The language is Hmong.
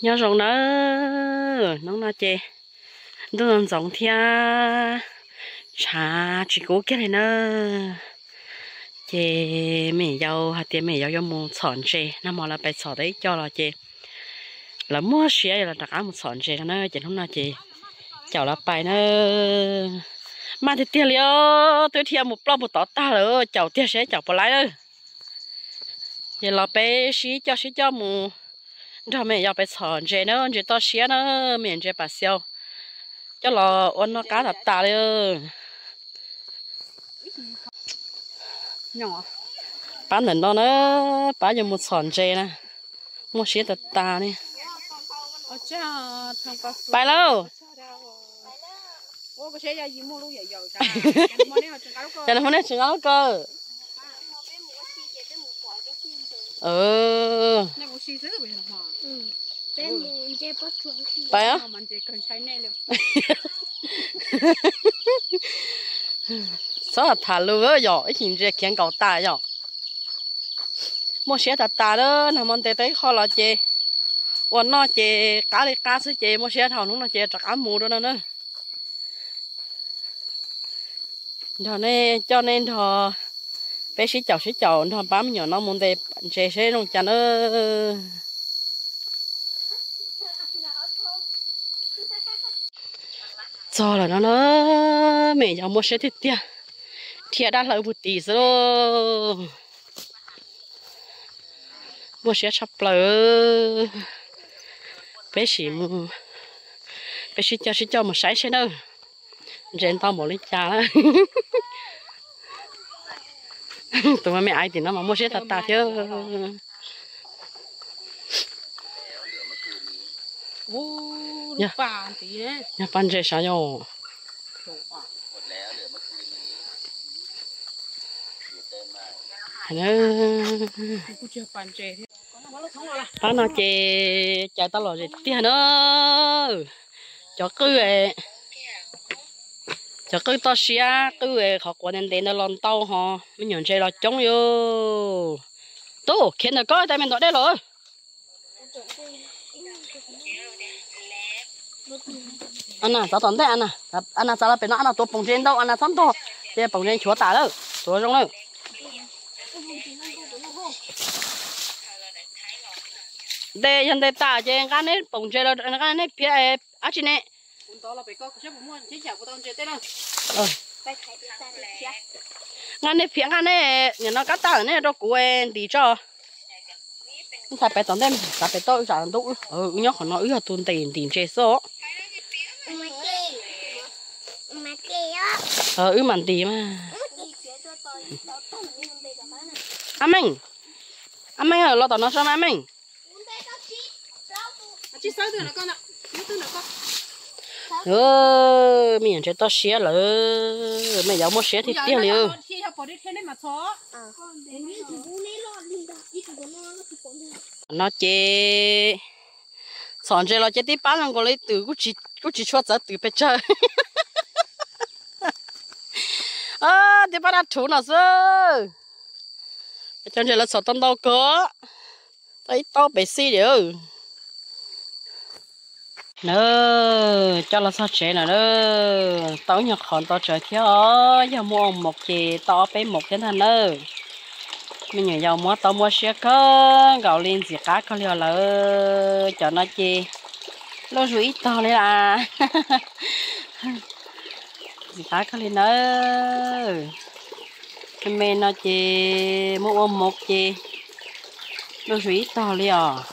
Nyob zoo nawb, hnub no ces ntuj ntxoov thiab tshav tsis kub kiag li na. Ces me nyuam yaus hais tias me nyuam yaus yuav mus txhom ntses, nag hmo lawv pais txhom tau ib co los ces lawv muaj siab los rov qab mus txhom ntses no na, ces hnub no ces caum lawv pais na. Maj tiag tiag li os, twb dhia mus ploj mus tod tag lawm, caum tiag seb caum puas laib na. Ces los peb sib coj sib coj mus nrog me nyuam yaus pais txhom ntses na, ntses toj siab na, me nyuam ntses pas xiau coj los ua noj qab tas tas li. Pab ntawm no na, pab yuav mus txhom ntses na, muaj siab tas tas li. Pais lauj. Cas nws hmo nej tsis nqa lub ko? Pais. Txhob tham lus yom, ib chim ntses khiav nkaus tas yom. Muaj siab tas tas na, nag hmo ntes tau ib qho los ces ua noj ces qab li qab xwb ces muaj siab dhau, hnub no ces rov qab mus dua no na. Nrog nej coj nej nrog peb sib caum sib caum nrog pab me nyuam no mus ntes ntses seb zoo cas na. Txog lawm no na, me nyuam yaus muaj siab tiag tiag, dhia dab hlaw puag tim xwb lauj. Muaj siab tshaj plaws. Peb sim mus, peb sib coj sib coj mus saib seb na, ntses ntau npaum li cas na. Tus me me aiv tim no mas muaj siab tas tas thiab. Yog paj ntses sav yom. Pab no ces cais tau lom zem tiag na. Cov qwj, cov qwj toj siab, qwj qhov quav ntev ntev ntawd los ntau ho, me nyuam ntses los coob li. Tub khiav ntawm ko, tais me ntov dej los. Ana, txav tom ntej Ana. Ana txav los pem no, Ana tuav poom ntses ntau, Ana txhob ntog, ces poom ntses nchuav tas lawm, tuav zoo lawm. Ntes yog ntes tas ces nqa neb poom ntses los nqa neb phiav dab tsi ne? Nqa neb phiav, nqa neb, nim no kab tag lawm neb rau kuv ntim tso. Ntxhais pem tom ntej, xav pem toj wb tsam ntub, wb nyob qhov no wb yog tus ntim ntim ntses xwb. Wb mam ntim mas. A Meej, A Meej los tom no so mas A Meej. Me nyuam ntses toj siab lawm, me nyuam muaj siab tiag tiag li. No ces txhom ntses los ces tib pab zoo nkaus li twm, kuj tsis tshua txawv twm pes tsawg. Tib pab dab rhuv no xwb. Cov ntses lawv txhom tau ntau kawg, tau ib taub pes xij li. Na, coj los txog tsev lawm, tau ib nyuag qhov ntau tsawv thiab os, yog muaj ua mov ces tau ob peb mov thiab ntag nawb. Me nyuam yaus muab tau muaj siab kawg nkaus li, ntxim qab kawg li os lawm. Cov no ces luj zus ib tog li las. Ntxim qab kawg li nawb. Me me no ces muab ua mov ces luj zus ib tog li os.